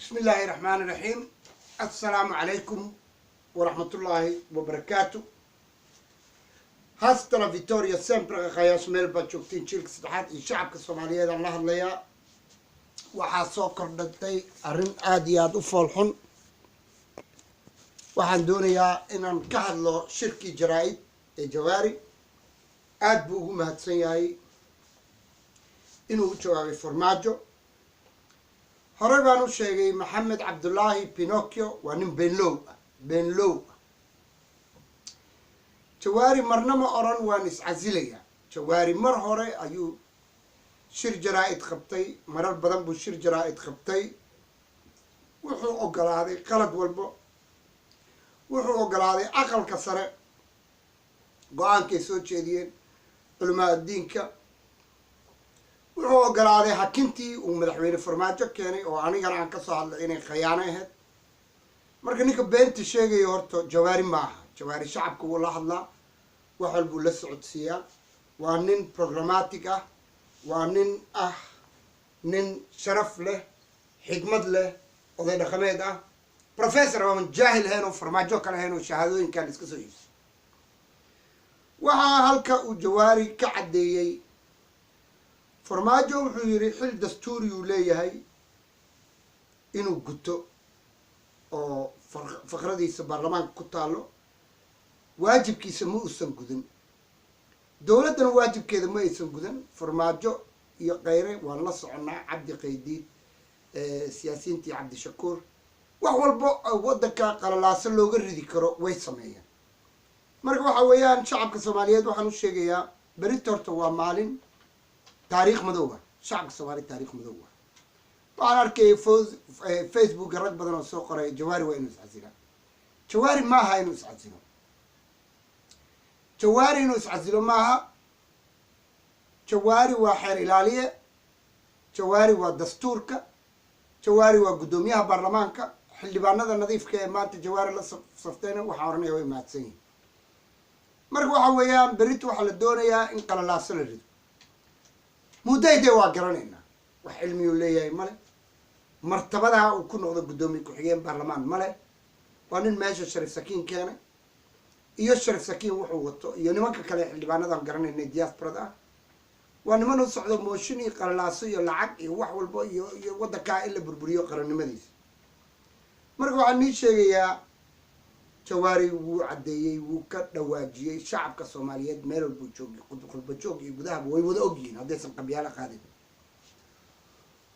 Bismi illaahi raxmaani raxiim. Assalaamu calaykum waraxmatullaahi wabarakaatu. Hasta la victoria sempre. Qaqayaas meel baad joogtiin, jiilka saddexaad iyo shacabka Soomaaliyeed aan la hadlayaa. Waxaa soo kordhatay arrin aada iyo aada u fool xun. Waxaan doonayaa inaan ka hadlo shirkii jaraa-id ee Jawaari. Aada buu ugu mahadsan yahay inuu u jawaabay Farmaajo. Horey baan u sheegay, Maxamed Cabdullaahi Pinocchio waa nin beenlow ah, beenlow ah. Jawaari marna ma oran waan iscasilayaa. Jawaari mar hore ayuu shir jaraa-id qabtay, marar badan buu shir jaraa-id qabtay. Wuxuu ogolaaday qalad walbo, wuxuu ogolaaday Aqalka Sare go-aankay soo jeediyeen, culamaa diinka. Wuxuu ogolaaday hakintii uu madaxweyne Farmaajo keenay, oo anigana aan kasoo hadlay inay khayaano ahayd. Marka ninka beenta sheegaya horta Jawaari ma aha. Jawaari shacabka wuu la hadlaa, wax walbuu la socodsiiyaa. Waa nin programmatic ah, waa nin ah, nin sharaf leh, xigmad leh, oday dhaqameed ah, professor ooan jaahil ahayn oo Farmaajo kale ahayn oo shahaadooyinkan iska soo iibsay. Waxaa halka uu Jawaari ka caddeeyey, Farmaajo wuxuu yidhi xil dastuuriyuu leeyahay inuu guto oo faqradiisa baarlamaanka ku taalo. Waajibkiisa ma uusan gudan, dowladdana waajibkeeda ma aysan gudan. Farmaajo iyo Kheyre waan la soconnaa, Cabdi Qaydiid, siyaasiyiintii Cabdishakuur, wax walba waddanka qalalaaso looga ridi karo way sameeyeen. Marka waxa weeyaan, shacabka Soomaaliyeed waxaan u sheegayaa, berito horta waa maalin taariikh madow ah. Shacabka Soomaaliya taarikh madow ah. Waxaan arkayay Facebooka rag badan oo soo qoray Jawaari waa inuu iscasilaa. Jawaari maaha inuu iscasilo. Jawaari inuu iscasilo maaha. Jawaari waa xeer ilaaliye, Jawaari waa dastuurka, Jawaari waa guddoomiyaha baarlamaanka. Xildhibaanada nadiifka ee maanta Jawaari la saftayna waxaan oranaya way mahadsan yihin. Marka waxa weeyaan, berito waxaa la doonayaa in qalalaaso la rido. Muddayde waa garanaynaa, wax cilmiyuu leeyahay male, martabadaha uu ku noqdo guddoomiye ku-xigeen baarlamaan male. Waa nin meesha Shariif Sakiin keenay iyo Shariif Sakiin wuxuu wato iyo nimanka kale xildhibaanadan garanaynay diasporada ah. Waa niman u socdo mooshin iyo qalalaaso iyo lacag iyo wax walbo iyo waddankaa in la burburiyo qarannimadiisa. Marka waxaan nii sheegayaa, Jawaari wuu caddeeyey, wuu ka dhawaajiyey. Shacabka Soomaaliyeed meel walbuu joogay, qurba joog iyo gudahaba, way wada ogyihiin haddaysan qabyaalo qaadin.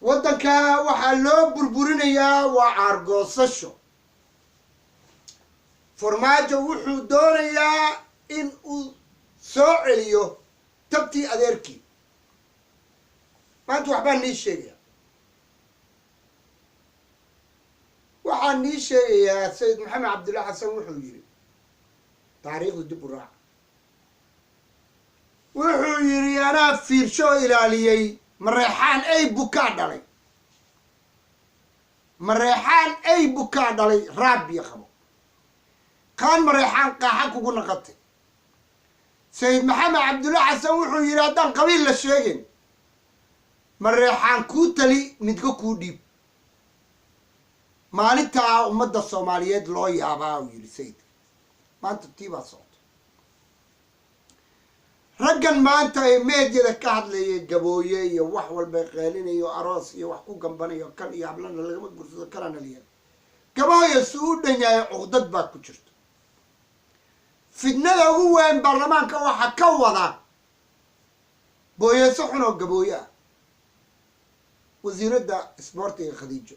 Waddanka waxaa loo burburinayaa waa caargoosasho. Farmaajo wuxuu doonayaa in uu soo celiyo tabtii adeerkii. Maanta waxbaan nii sheegaya, waxaan nii sheegayaa, Sayid Maxamed Cabdulla Xasan wuxuu yidhi, taariikhdu dib u raac, wuxuu yidhi: "Anaa fiirsho oo ilaaliyey Mareexaan ay bukaa dhalay, Mareexaan ay bukaa dhalay, raabiya qabo kaan Mareexaan qaaxa kugu naqatay." Sayid Maxamed Cabdulla Xasan wuxuu yidhi, haddaan qabiil la sheegin, Mareexaan kuu tali, midga kuu dhiib, maalintaa ummadda Soomaaliyeed loo yaabaa, uu yidhi sayidka. Maanta tii baa socota. Raggan maanta ee meedyada ka hadlaya, Gabooye iyo wax walba qeelinayo, aroos iyo wax ku gambanayo, kan iyo hablana lagama gursado, kalana liya, Gabooye su u dhan yahay cuqdad baa ku jirto. Fitnada ugu weyn baarlamaanka waxaa ka wada booyeeso xun oo Gabooye ah. Wasiiradda isboortiga Khadiijo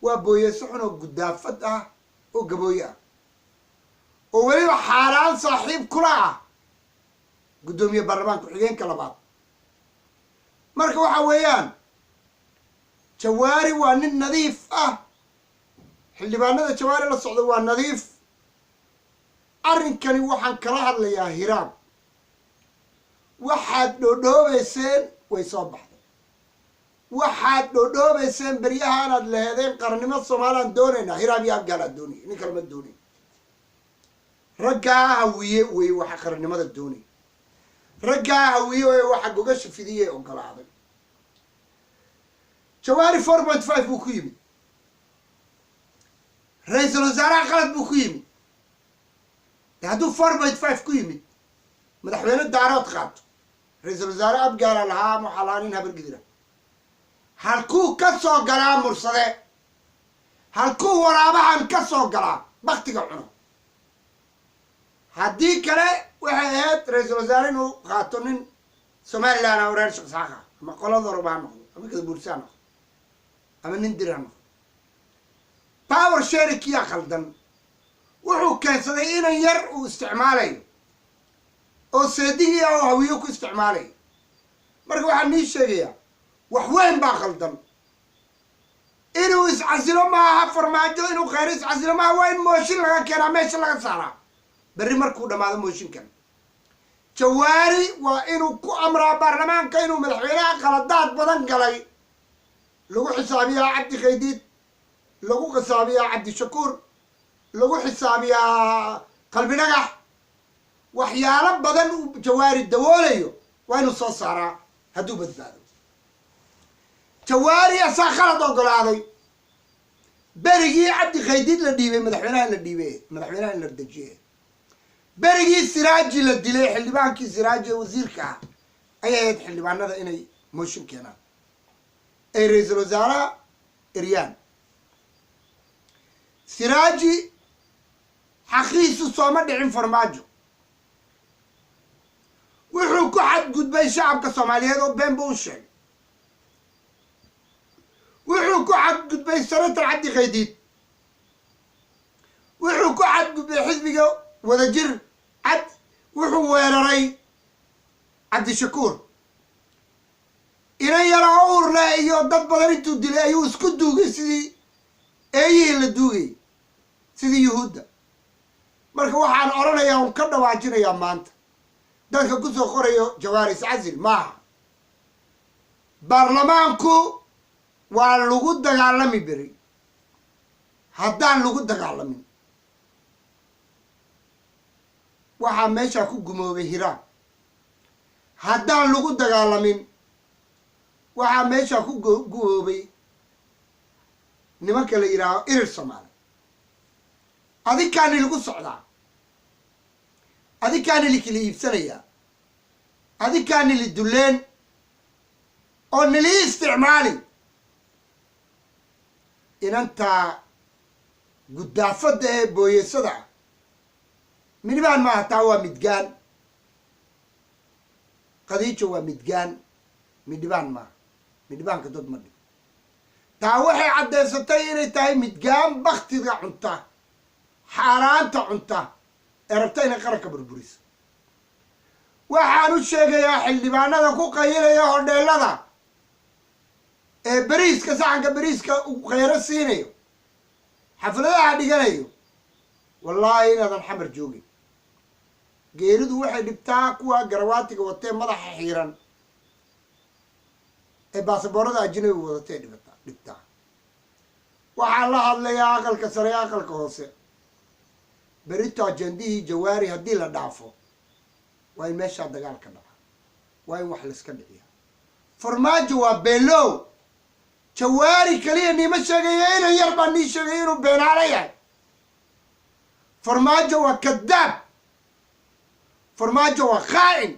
waa booyeeso xun oo gudaafad ah oo Gabooye ah, oo weliba xaaraan saaxiib kula ah guddoomiye baarlamaan ku-xigeenka labaad. Marka waxa weeyaan, Jawaari waa nin nadiif ah, xildhibaanada Jawaari la socda waa nadiif. Arrinkani waxaan kala hadlayaa Hiraab. Waxaad dhoodhoobayseen way soo baxday. Waxaad dhoodhoobayseen beryahaanaad laheedeen qarannimo Soomaaliyaan doonaynaa. Hiraab iyo Abgaalaad doonaya, nin kalema doonay. Raggaa Hawiye wey waxa qarannimada doonaya. Raggaa Hawiye wey waxa gogasha fidiyey ogolaaday. Jawaari 4.5 buu ku yimid. Ra-iisul wasaaraha qalad buu ku yimid. De hadduu 4.5 ku yimid, madaxweyne Daarood qaato, ra-iisul wasaare Abgaala lahaa ama waxaa lahaa nin Habargidira, halkuu ka soo galaa Mursade? Halkuu waraabahan ka soo galaa baktiga cuno? Haddii kale waxay ahayd ra-iisul wasaare inuu qaato nin Somaliland ah oo reer Shaqsaaqa, ama qolada raba ha noqdo, ama Gadabuursi ha noqdo, ama nin Dir ha noqdo. Power sharing-kiyaa khaldan. Wuxuu keensaday inan yar uu isticmaalayo oo seedigii ah oo Hawiyo ku isticmaalayo. Marka waxaan nii sheegayaa, wax weyn baa khaldan. Inuu iscasilo maaha Farmaajo, inuu Kheyre iscasilo maaha. Waa in mooshin laga keenaa, meesha laga saaraa berri markuu dhammaado mooshinkan. Jawaari waa inuu ku amraa baarlamaanka inuu madaxweynaha qaladaad badan galay lagu xisaabiyaa Cabdi Khaydiid, lagu xisaabiyaa Cabdishakuur, lagu xisaabiyaa Qalbi Dhagax. Waxyaalo badan uu Jawaari dawoolayo waa inuu soo saaraa hadduu badbaado. Jawaari asaa khalad ogolaaday. Berigii Cabdi Khaydiid la dhiibay madaxweynaha in la dhiibay, madaxweynaha in la dejiyay, berigii Siraaji la dilay, xildhibaankii Siraaji ee wasiirka ah, ayay ahayd xildhibaanada inay mooshin keenaan, ay ra-iisul wasaaraha eryaan. Siraaji xaqiisu sooma dhicin. Farmaajo wuxuu ku xadgudbay shacabka Soomaaliyeed oo been buu u sheegay. Wuxuu ku xadgudbay senator Cabdi Khaydiid. Wuxuu ku xadgudbay xisbiga Wadajir cad. Wuxuu weeraray Cabdishakuur. Inan yara oo uur leh iyo dad badan intuu dilay ayuu isku duugay sidii eeyihii la duugay, sidii Yuhuudda. Marka waxaan odhanayaa un ka dhawaajinayaa maanta dadka kusoo qorayo "Jawaari iscasil" maaha. Baarlamaanku waa lagu dagaalami beri. Haddaan lagu dagaalamin, waxaa meeshaa ku gumoobay Hiraan. Haddaan lagu dagaalamin, waxaa meeshaa ku gumoobay nimanka la yidhaaho Irir Soomaali. Adinkaani lagu socdaa, adinkaani likala iibsanayaa, adinkaani li dulleen oo nili isticmaali. Inantaa guddaafadda ee booyeysada ah minibaan maaha, taa waa midgaan. Khadiijo waa midgaan, midhibaan maaha. Midhibaanka dad ma dhig. Taa waxay caddaysatay inay tahay midgaan baktiga cunta, xaaraanta cunta, ee rabta inay qaranka burburiso. Waxaan u sheegayaa xildhibaanada ku qayilaya hodheelada ee beriiska, saxanka beriiska uu Kheyro siinayo, xafladaha dhiganayo, wallaahi inaadan Xamar joogin. Geeridu waxay dhibtaa kuwa garawaatiga watee, madaxa xiiran ee baasaboorada ajnabi wadatee dhibata dhibtaa. Waxaan la hadlayaa aqalka sare ee aqalka hoose. Berito ajendihii Jawaari haddii la dhaafo, waa in meeshaa dagaal ka dhaca, waa in wax laiska dhiciya. Farmaajo waa beenlow. Jawaari kaliya niima sheegayo, inan yar baa nii sheegaya inuu beenaalo yahay. Farmaajo waa kadaab, Farmaajo waa khaa'in.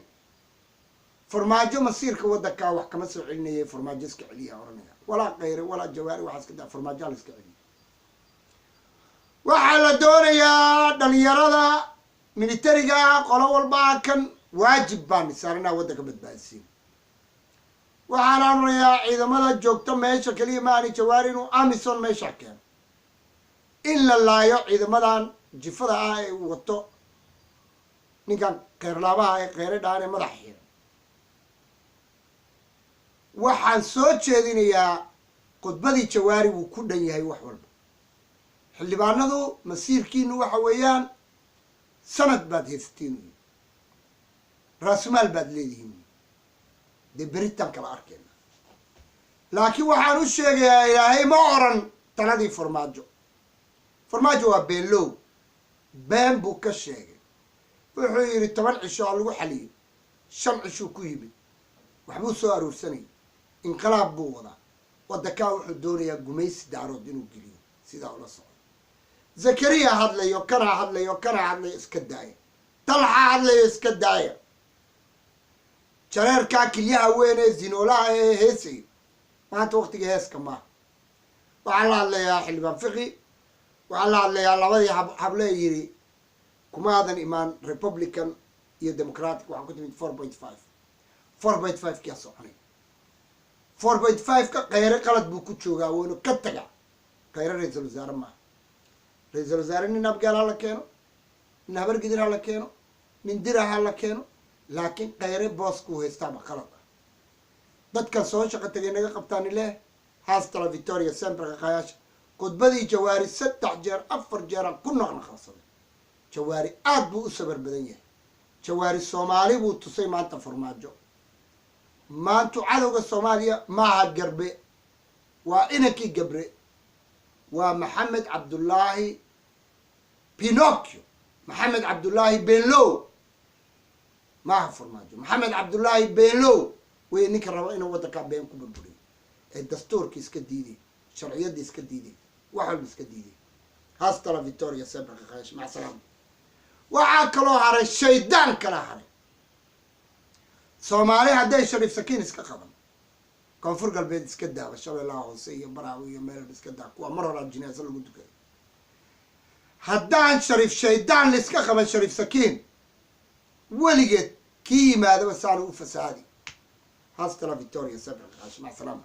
Farmaajo masiirka waddankaa wax kama soo celinaya. Farmaajo iska celiya oranaya, walaa Kheyre walaa Jawaari waxaa iska daa. Farmaajoa la iska celiya. Waxaa la doonayaa dhalinyarada militariga, qolo walba kan waajib baan saaranaa waddanka badbaadisiin. Waxaan oranayaa ciidamada joogta meesha keliya maani Jawaari inuu AMISOM meesha keeno, in la laayo ciidamadan jifada ah ee uu wato ninkan kheyrlaabaha ee Kheyre dhaan ee madaxa xiran. Waxaan soo jeedinayaa khudbadii Jawaari wuu ku dhan yahay wax walba. Xildhibaanadu, masiirkiinu waxa weeyaan sanad baad haysatiin, raasumaal baad leedihiin, dee beritaan kala arkayna. Laakiin waxaan u sheegayaa, Ilaahay ma oran taladii Farmaajo. Farmaajo waa beenlow, been buu ka sheegay. Wuxuu yidhi 10 cisho ha lagu xaliyo, 5 cishuu ku yimid, waxbuu soo aruursanayay, inqilaab buu wadaa. Waddankaa wuxuu doonayaa gumaysi Daarood inuu geliyo. Sidaa ula socdo. Zakariya hadlayo, kanaa hadlayo, kanaa hadlayo, iska daaya. Talxa hadlayo, iska daaya. Jareerkaa kilyaha weyn ee zinoolaha ee heesayo, maanta waktiga heeska maaha. Waxaan la hadlayaa xildhibaan Fiqi, waxaan la hadlayaa labadii hable yiri kumaadan imaan Republican iyo Democratic, waxaa ku timid 4.5. 4.5 kiyaa soconay. 4.5 ka Kheyre qalad buu ku joogaa, wuuna ka taga. Kheyre ra-iisul wasaare maaha. Ra-iisul wasaare nin Abgaal ha la keeno, nin Habargidir ha la keeno, nin Dira ha la keeno, laakiin Kheyre booskuu haystaaba qalad ah. Dadkan soo shaqo tagay naga qabtaani leh. Hasta la victoria sempre. Qaqayaasha khudbadii Jawaari 3 jeer, 4 jeeraan ku noqnoqabsaday. Jawaari aad buu u sabar badan yahay. Jawaari Soomaali buu tusay maanta Farmaajo. Maantu cadowga Soomaaliya maaha Garbe, waa inankii Gabre, waa Maxamed Cabdullaahi Pinocchio, Maxamed Cabdullaahi Benlow maaha Farmaajo. Maxamed Cabdullaahi Benlow wey ninka raba inuu waddankaa been ku burburiyo ee dastuurka iska diiday, sharciyadda iska diiday, wax walba iska diiday. Hasta la victoria sempre. Qaqaash, mac salaama. Waxaa kaloo haray shaydaan kala haray. Soomaali hadday Shariif Sakiin iska qaban, Koonfur Galbeed iska daaba, Shabeellaha Hoose iyo Baraawi iyo meel iska daa, kuwa mar horaa jinaaso lagu dukaday. Haddaan Shariif shaydaan la iska qaban, Shariif Sakiin weligeed kii yimaadaba saanu u fasaadi. Hasta la victoria sempre. Qaqaash, mac salaama.